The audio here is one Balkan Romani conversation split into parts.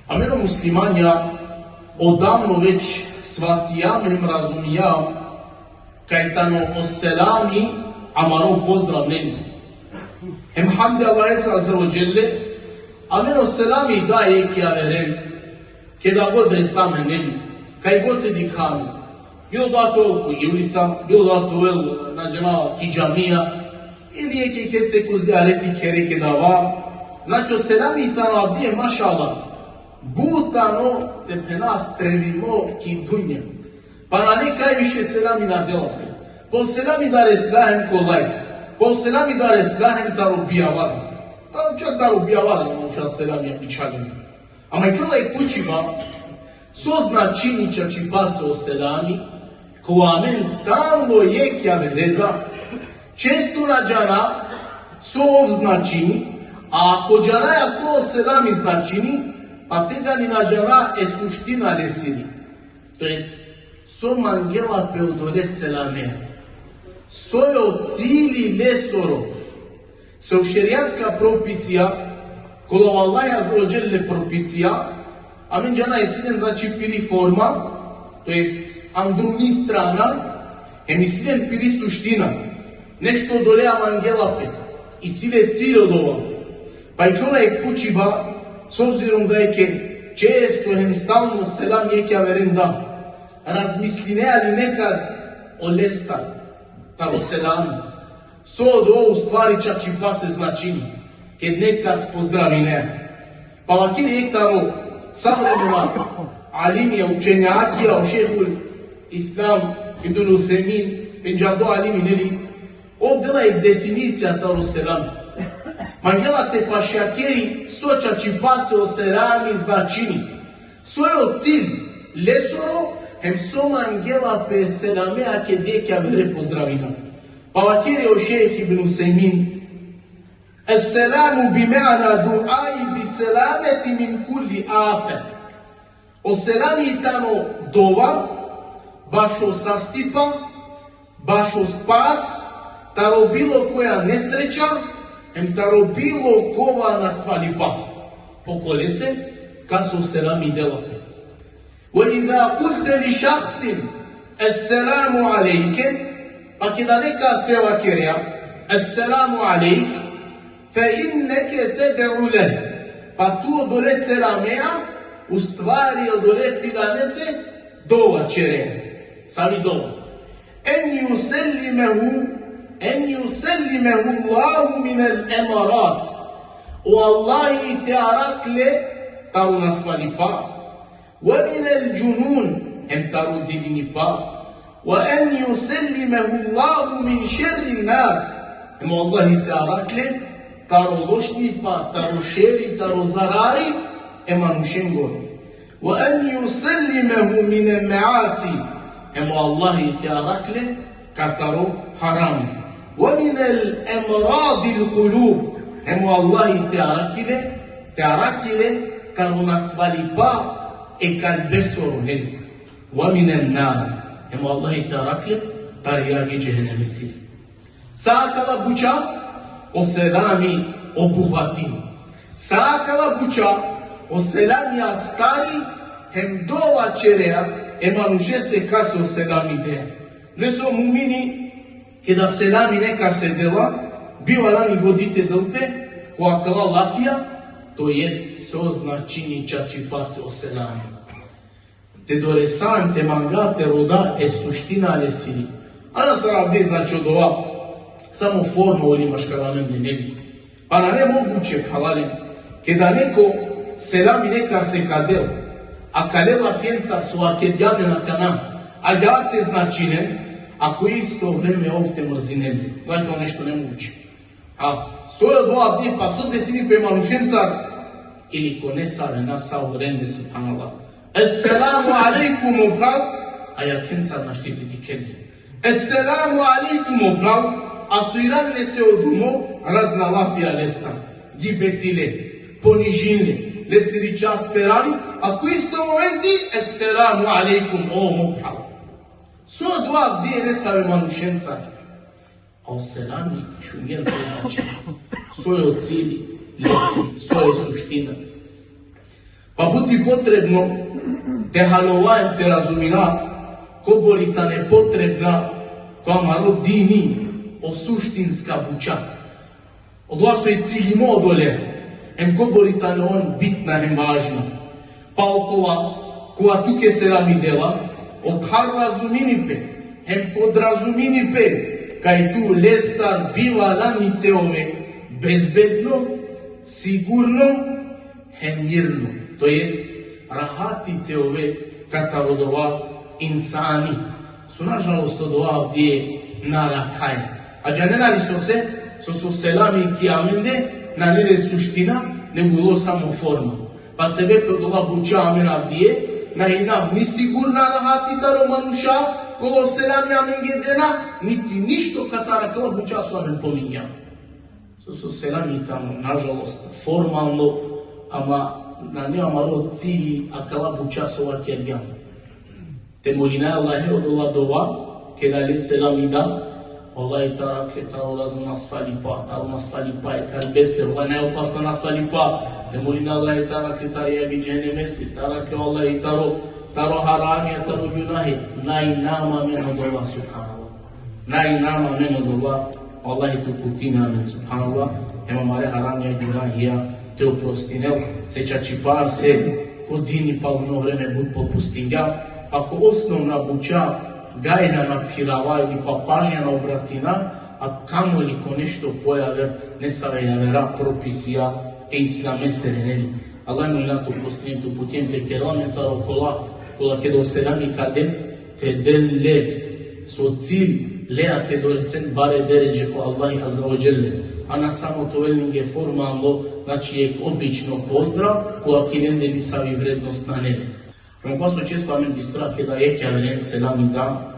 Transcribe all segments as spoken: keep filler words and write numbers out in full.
Amen o muslimanja odavno već svatijam hem razumijam kaj tano o selami amaro pozdrav, neli? Hem hamdi Allahese azze ve dželle, amen o selami da jekh javeren, keda god resame, neli? Kaj god te dikham. Bilo da te ovel ko ulica, bilo da te ovel, na džanav, ki džamija, ili jekh jekheste ko zijareti khere keda ava. Znači, o selami tano avdive, mašallah, but tano, te phena, strevimo ki dunja. Pa nane kaj više selami na dela pe. Pa o selami da resla hem ko live. Pa o selami da resla hem taro bijava. Pa čak taro bijava, manuša selamija bičhalena. Ama ikala jekh pučiba, so značini čačipase o selami, ko amen stalno jekh javere da, često na džana so ov značini, a ako džanaja so o selami značini, pa tegani na džana e suština lesiri. To jest, so mangela pe odole selamea. So o cili lesoro. Se o šerijatska propisija, kola o Allah azze ve dželle propisija, amen džana isi len, znači, piri forma, to jest andruni strana, hem isi len piri suština. Nešto odolea mangela pe, isi le cilj odova. Pa ikala jekh pučiba, s obzirom da jekh često hem stalno selam jekh javeren da, razmislinea li nekad olestar, taro selami? So odova u stvari čačipase značini, ked nekas pozdravinea? Pa vakeri jekh taro savremena alimija, učenjakija, o šejhul Islam Ibn Usejmin, pendžardo alimi, neli, ov dela jekh definicija taro selam. Mangela te pašjakeri so čačipase o selami značini. So o cilj lesoro, hem so mangela pe selamea ked jekh javere pozdravina. Pa vakeri o šejh Ibn Usejmin: Esselamu bi ma'na du'ai bi selameti min kulli afe. O selami tano dova bašo sastipa, bašo spas, taro bilo koja nesreća, hem taro bilo kova nasvalipa. Okolese kas o selami dela pe. Ve iza kulte li šahsin: Esselamu alejke, pa keda nekase vakerea: Esselamu alejk, fe inneke ted'u leh, pa tu odole selamea, u stvari odole filanese dova ćerea. Sali dova? En jusellimehu, en jusellimehu Allahu minel emarat. O Allahi te arakh le taro nasvalipa. Ve minel džunun, hem taro divinipa. Ve en jusellimehu Allahu min šerrin nas, hem o Allahi te arakh le taro lošnipa, taro šeri, taro zarari e manušengoro. Ve en jusellimehu minel measi, hem o Allahi te arakh le ka taro haram. Ve minel emradil kulub, hem o Allahi te arakh le, te arakh le taro nasvalipa e kalbesoro, neli. Ve minen nar, hem o Allahi te arakh le tari jagi džehenemesi. Sa akala buća o selami obuhvatini. Sa akala buća o selami astari, hem dova ćerea e manušese kase o selami dea. Lese o mumini, keda selami nekase dela, bi valjani godi te del pe ko akala lafija, to jest so značini čačipase o selami. Te doresa, te manga te roda e suština lesiri. A na sar avdive, znači, odova samo forma uli maškar amende, neli? Pa nane moguće, phralalen, keda neko selami nekase ka del, akale lafencar so vakergjam akana, agjaar te značinen, a ko isto vreme ov te mrzinen. Gledajte, nešto nemoguće. A so odova avdive, pa so desini pe manušencar, ili ko nesave, na sa o vreme, subhanallah. Esselamu alejkum, o phral, a jakhencar našti te dikhen le. Esselamu alejkum, o phral, a so iran lese o dumo, razna lafija lestar, gibetile, ponižinle, lesiri čast perali, a ko isto momenti: Esselamu alejkum, o mo phral. So odova avdive nesave manušencar. A o selami, šungen so znači, so o cilj lesi, so o suština. Pa but i potrebno te haljova em te razumina kobor i tane potrebna ko amaro dini o suštinska buća. Odova so i ciljimo odole, em kobor i tane on bitna em važna. Pa okova, kova tuke selami dela, o khar razumini pe, em podrazumini pe, kaj tu lestar bivalani te ove bezbedno, sigurno, hem mirno, to jest rahati te ove katar odova insani. So nažalost odova avdive na rakhaja. A džanena li sose? So, so selami ki amende nane le suština, nego ulo samo forma. Pa sebepi odova buća amen avdive na hinam ni sigurna rahati taro manuša, kova selami amenge dena, niti ništo katar akala buća so amen pomingjam. So, so selami tano, nažalost, formalno, ama nane amaro cilj akala buća so vakergjam. Te molina Allahe odola dova, keda le selami da, Allahi te arakhe taro razno nasvalipa, taro nasvalipa e kalbese, ova najopasna nasvalipa. Te molina Allahe te arakhe tari agi džehennemese, te arakhe Allahi taro, taro haramija, taro gunahe. Na hinam amen odola, subhanallah. Na hinam amen odola, Allahi te uputini amen, subhanallah, hem amare haramija, gunahija te oprostinel, se čačipase ko dini palo vreme but popustingjam, pa ko osnovna buća gajna na phirava ili pa pažnja na obratina, a kamoli ko nešto pojaver nesave javera propisija e islamesere, neli. Allah molina te oprostini, te uputini, te kerel amen taro kola, kola keda o selami ka den, te den le so cilj, lea te doresen bare deredže ko Allahi Azze ve Dželle. A na samo te ovel lenge formalno, znači jek obično pozdrav, kova ki lende nisavi vrednost nane le. Hem pa so često amen bistra keda jekh javeren selami da,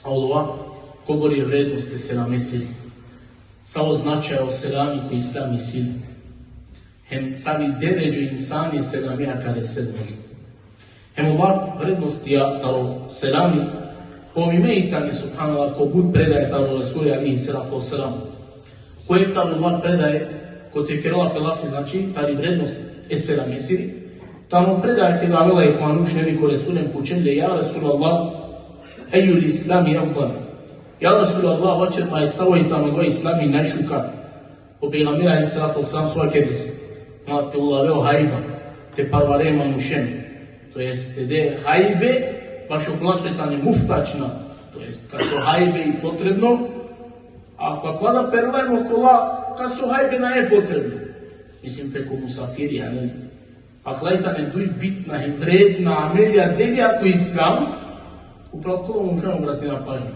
a odova kobor i vrednost e selamesiri. Savo značaj o selami ko islami isi. Hem savi deredže insani e selami ka resel. Hem ova vrednost taro selami, pomime i tani, subhanallah, ko but predaje taro Resuli alejhi salatu ve selam. Ko jekh taro ova predaje, kote kerela pe lafi, znači, tari vrednost e selamesiri, tano predaje keda avela jekh manuš, neli, ko Resuli, pučen le: Ja Resulallah, ejjul islami efdal? Ja Resulallah, vaćer ma, savo i tano o islami najšukar? O pejgamberi alejhi salatu ve selam so vakergja lese: Ma te ulave o hajba, te parvare manušen. To jest, te de hajbe bašo kola so i tane muhtačna. To jest, kas o hajbe i potrebno, a pa kola da pervaren okola kas o hajbe nae potrebno. Mislim, preko musafiri, a ne. Akala i tane duj bitna hem vredna amelija, delija ko islam, upral kola manuša obratina pažnja.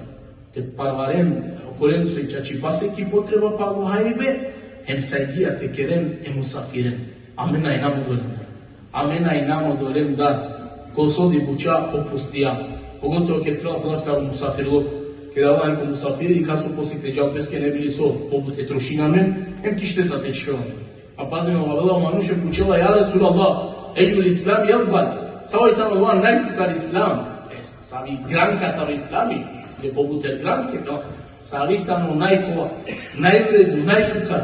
Te parvaren okolen so i čačipase ki potreba palo hajbe, hem sajgija te keren e musafiren. Amen na hinam odolen dar. Amen na hinam odolen dar. Ko so di buća popustija. Pogotovo keda kerela pe lafi taro musafirluk. Keda avela amen ko musafiri, kas so posetle džal peske, ne bi li so, pobut te trošina amen, hem ki šteta te čhivel amen. A pazin, avela o manuš, pučela: Ja Resulallah, ejjul islami efdal? Savo i tano o najšukar islam? E, savi granka taro islami, isi le pobuter granke, no? Savi tano najkova, najvredno, najšukar?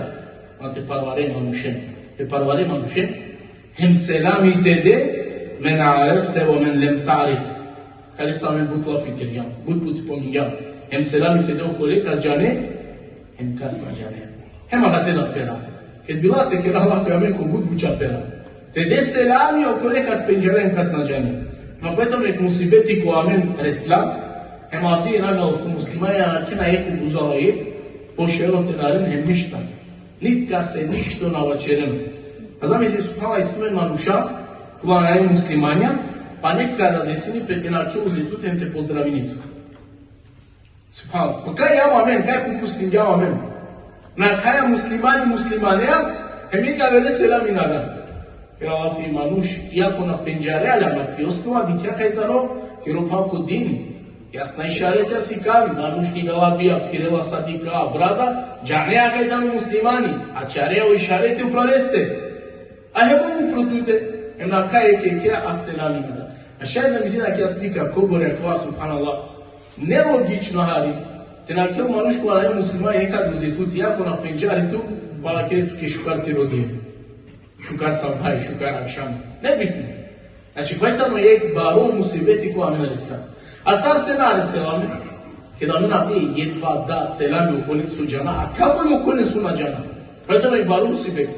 Ma te parvare manušen, te parvare manušen, hem selami te de men arefte ve men lem ta'rif. Kale so amen but lafi kergjam, but puti pomingjam. Hem selami te de okole kas džane, hem kas na džane. Hem akate da pera. Ked bi la te kera lafi, amen ko but buća pera. Te de selami okole kas pendžare hem kas na džane. Ma pa i tano jek musibeti ko amen resla, hem avdive, nažalost, ko muslimanja nakhena jek uzalo jek, pošero te naren hem ništa. Nikase ništo na vaćeren. A zamisli, subhanallah, isi tumen manuša, kola nane muslimanja, pa nekada desini pe te nakhe uzi tut hem te pozdravini tut. Subhanallah. Pa kaj jam amen, kaj popustingjam amen? Nakhaja muslimani muslimanea, hem jekh javere selami na da. Kera lafi manuš, iako na pendžarea le, ama ki osnova dikhea kaj tano, kero phral ko din. Jasna išaretja sikavi, manuš ki galabija phirela sa dikha, brada, džanea kaj tano muslimani, ačharea o išareti upral leste. A hem on upro tute, hem nakhaja jekhe jekhe, a selami na da. A šaj zamislin akija slika, kobor i akava, subhanallah, nelogično hari, te nakhel manuš kova nane muslimani, jekh uzi tut, iako na pendžari tu, pa vakeri tuke šukar te rodive. Šukar sabah, šukar akšam. Nebitno. Znači, kova tano jekh baro musibeti ko amen resla. A sar te na resel amen, keda amen avdive jedva da selami okolen so džana, a kamoli okolen so na džana. Kova tano jekh baro musibeti.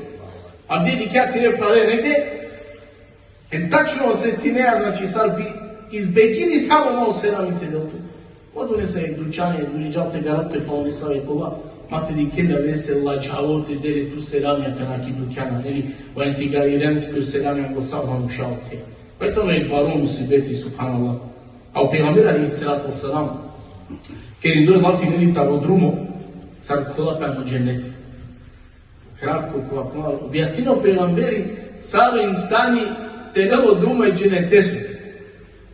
Avdive dikhe tire phrale negde, hem tačno osetinea, znači, sar bi izbegini samo malo selami te del tut. Odune sa jekh dukjani, duri džal te garav pe palo nesave kola, ma te dikhe le avese ladžalo te de le tut selami akana ki dukjana, neli, valjani te gariren tut ko selami anglo sa manuša ote. Pa tano jekh baro musibeti, subhanallah. A o pejgamberi alejhi salatu ve selam, kerindo lafi, neli, taro drumo, sar khuvel pe ano dženeti. Kratko, kratko, objasnini o pejgamberi sar o insani te lel o drumo e dženeteso.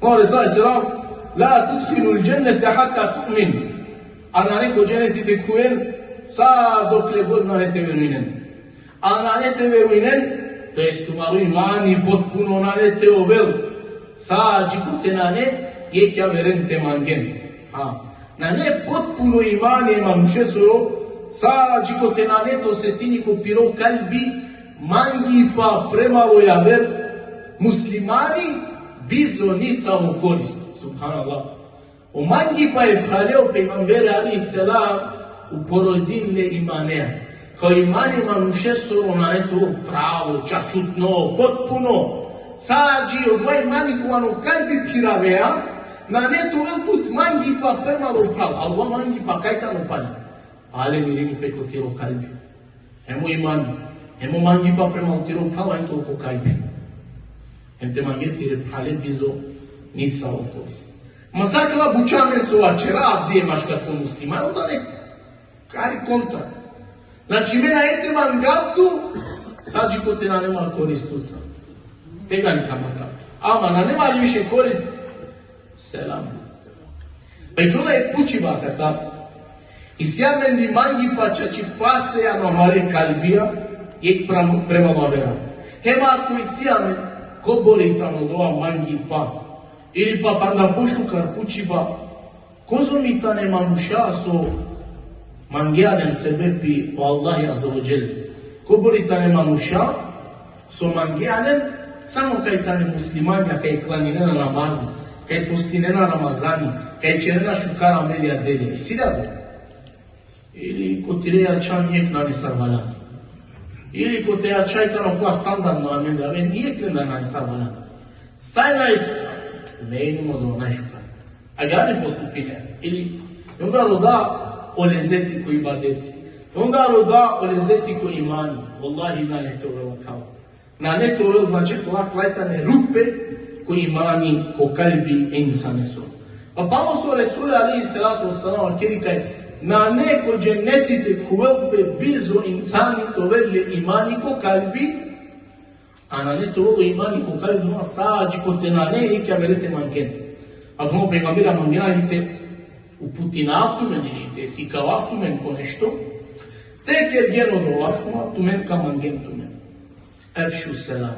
Muhammed alejhi selam: "La tudhulul džennete hatta tu'minu." A nane ko dženeti te khuven sa dokle god nane te verujnen. A nane te verujnen, to jest tumaro imani potpuno nane te ovel, sa dži kote nane jekh javeren te mangen. Ha. Nane potpuno imani e manušesoro, sa dži kote nane te osetini ko piro kalbi mangipa prema o javer muslimani bizo nisavo korist. Subhanallah. O mangipa e phrale, o pejgamberi alejhi selam uporedini le imanea. Kaj o imani manušesoro nane te ovel pravo, čačutno, potpuno. Sa dži odova imani ko ano kalbi phiravea, nane te ovel tut mangipa prema o phral. A odova mangipa kaj tano pale? Pale mirini pe ko tiro kalbi. Hem o imani, hem o mangipa prema o tiro phral, hem te ovel ko kalbi. Hem te mange tire phrale bizo nisavo korist. Ma sa kala buča amen so vaćera avdive maškar ko muslimani, onda nek kari kontra. Znači, me nane te mangav tut, sa dži kote nane ma korist tutar. Tegani ka mangav. Ama nane ma više korist, selam. Pa i kala jekh pučiba akate. Isi amen li mangipa čačipase ano amare kalbija, jekh pram-, prema o javera? Hem ako isi amen, kobor i tano odova mangipa? Ili pa panda pošukar pučiba, kozom i tane manuša so mangea len sebepi o Allahi azze ve dželle? Kobor i tane manuša so mangea len samo kaj tane muslimanja, kaj klaninena namazi, kaj postinena Ramazani, kaj ćerena šukar amelija, delija? Isi li adava? Ili ko tire jača nijekh nane sar valjani? Ili ko te jača i tano kova standardno amende, amen nijekh lendar nane sar valjani? Saj nane s-, ne, ili mo do nane šukar. Agjaar postupine. Ili, onda roda o lezeti ko ibadeti. Onda roda o lezeti ko imani. Vallahi, nane te ovel akava. Nane te ovel, znači, kala, kala tane rupe ko imani, ko kalbi e insaneso. Pa palo so Resul alejhi salatu ve selam vakeri kaj nane ko dženeti te khuvel pe bizo insani te ovel le imani ko kalbi, a nane te ovel o imani ko kalbi, no, sa dži kote nane jekh javere te mangen. A o pejgamberi mangena li te uputinav tumen ili te sikavav tumen ko nešto, te kergjen odova, ama tumen ka mangen tumen. Efšu selam.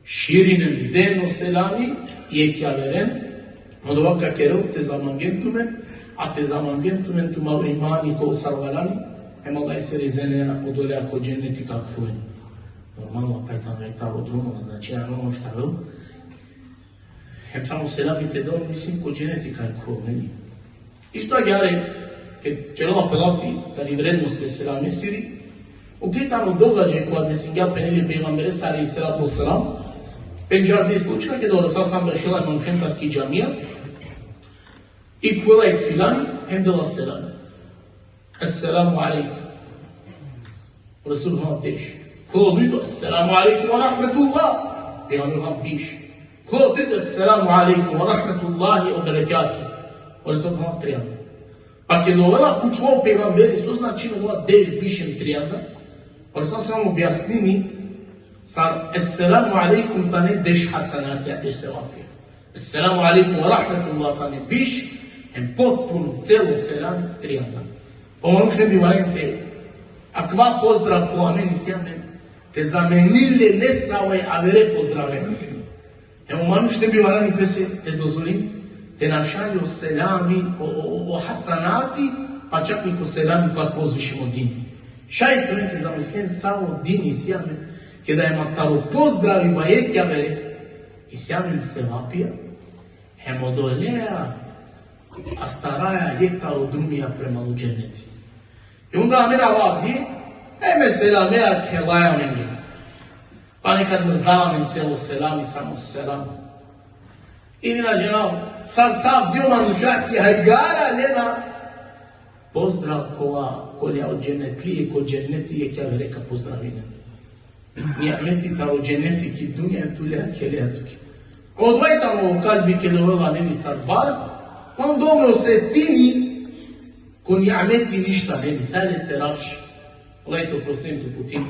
Širinen, den o selami jekh javeren, odova ka kerel te zamangen tumen, a te zamangen tumen tumaro imani ko sar valjani, hem Allah se rizene odolea ko dženeti ka khuven. Normalno, taj tano jekh taro drumo, znači, ano ono štar avel. Hem samo selami te del, mislim, ko dženeti ka khuvel, neli? Isto agjaar, ked ćerela pe lafi tari vrednost e selamesiri, okej, tano događaj kova desingja pe, neli, e pejgamberesiri alejhi salatu ve selam, pendžardi slučaj, keda o Resul sam bešela e manušencar ki džamija, i khuvela jekh filani, hem dela selam. Esselamu alejkum. O Resul phenela deš. Khuvela dujto, Esselamu alejkum ve rahmetullah. Pejgamberi phenela biš. Khuvela trito, Esselamu alejkum ve rahmetullahi ve berekatuhu. O Resul phenela trianda. Pa keda ovela pučla o pejgamberi so značini odova deš, biš hem trianda, o Resul samo objasnini sar Esselamu alejkum tane deš hasenatija, deš sevapija. Esselamu alejkum ve rahmetullah tane biš, hem potpuno celo selam trianda. Pa o manuš ne bi valjani te, akava pozdrav ko amen isi amen, te zamenini le nesave avere pozdrave. Hem o manuš ne bi valjani pese te dozvolini te našalji o selami, o, o, o, o hasenati, pa čak ni ko selami kova te ovel više o din. Šaj tumen te zamislinen savo din isi amen, Keda hem taro pozdravi ba jekh javere, isi amen sevapija, hem odolea astaraja jekh taro drumija prema u dženeti. I onda amen avdi, e, me selamea, khevaja amenge. Pa nekad mrzava amen celo selami, samo selam. Ili na džanav, sar sav dio manuša ki hajgara lena pozdrav kova, kolea o dženetlije, ko dženeti jekh javere ka pozdravinen. Ni'meti taro dženeti ki dunja tu lea, khelea tuke. Odova i tano o kalbi keda ovela, neli, sar bar, on dobro osetini ko ni'meti ništa, neli, sa le seravš. Allah te oprosti tu putin.